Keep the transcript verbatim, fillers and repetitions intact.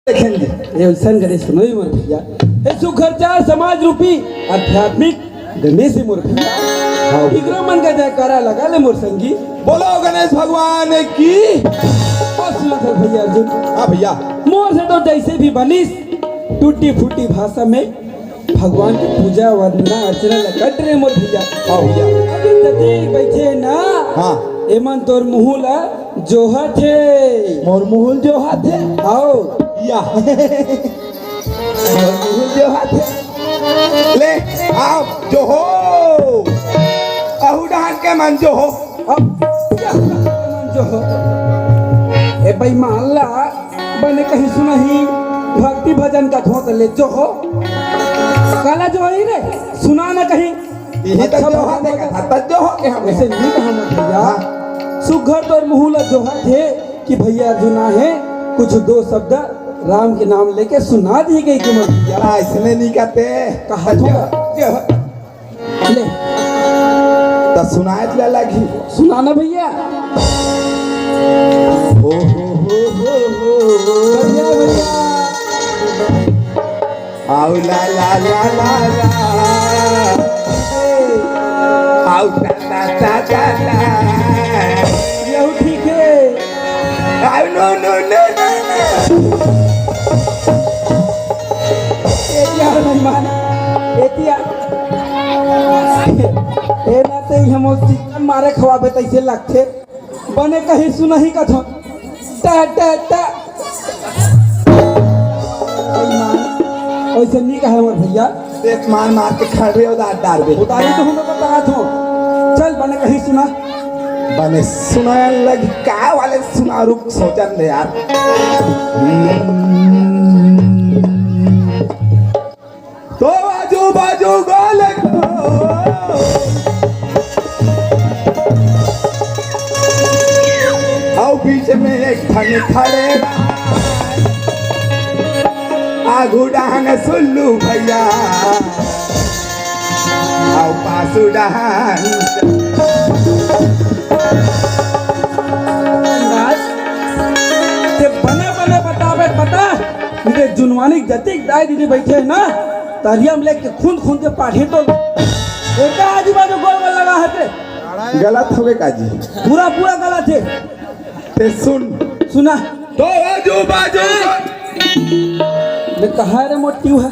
देखेंगे। ए, अइसन गणेश नोहे मोर भैया। ए, सुघर चार समाज रूपी आध्यात्मिक गणेश हे मोर भैया। हाँ। इकरो मन का जयकारा लगा ले मोर संगी। बोलो गणेश भगवान की। बस सुनत हस भैया अर्जुन। हाँ भैया। मोर से तो जइसे भी बनिस टूटी फूटी भाषा में भगवान के पूजा वंदना अर्चना ल कर डरे मोर भैया। हाँ भैया। अभी जतिक बइठे ना, हाँ। एमन तोर मुहूँ ल जोहत हे। मोर मुहूँ ल जोहत हे? हाँ। या। मोर मुहूँ ल जोहत हे। ले, आव, जोहो। अहू डहन के मन जोहो। अब का मन जोहो? ए बेईमान ला बने कहीं सुनही, भक्ति भजन कथों त ले जोहो। काला जोही रे, सुना न कहीं। इही त अच्छा जोहा भजन देखा था, त जोहो के हम। अइसे नइ कहा मोर भैया। हाँ। सुघर तोर मुहूँ ल जोहत हे कि भैया अर्जुन आहे, कुछ दो शब्द राम के नाम लेके सुना दिही कहिके मोर भैया। अइसने नइ कहते। कहा तो। जोहो। ले। त सुनाए ला लगही। सुना ना भैया। हो, हो, हो, हो, हो। भैया, भैया। आओ ला, ला, ला, ला, ला। आओ ता, ता, ता, ता, ता। यहू ठीक हे। आओ नो, नो, नो, नो, नो। ए, यार, मेहमान। ए, दिया। ए ना ते हम चिकन मारे खवाबे तइसे लगथे। बने कहीं सुनही कथों। टा, टा, टा। अइसे नइ कहे मोर भैया। देख मार मार के खड़े उतार डारबे। उतारी तो हूँ मैं बता रहा था। चल बने कहीं सुना। बने सुना लग का वाले सुना रुक सोचन दे यार। हम्म। तो आजू बाजू गोल को अउ बीच में एक ठन खड़े बा। आगू डहन सुल्लू भैया, अउ पासू डहन। ते बने बने बताबे बता। इधर जुनवानी जतिक दाई दीदी बइठे हे ना, तरिया में लेके खूंद खूंद के पाठी तो एका आजू बाजू गोल गोल लगा हते। गलत होगे काजी। पूरा पूरा गलत हे। ते सुन। सुना। तो आजू बाजू। मैं कहा रे मोटिव है।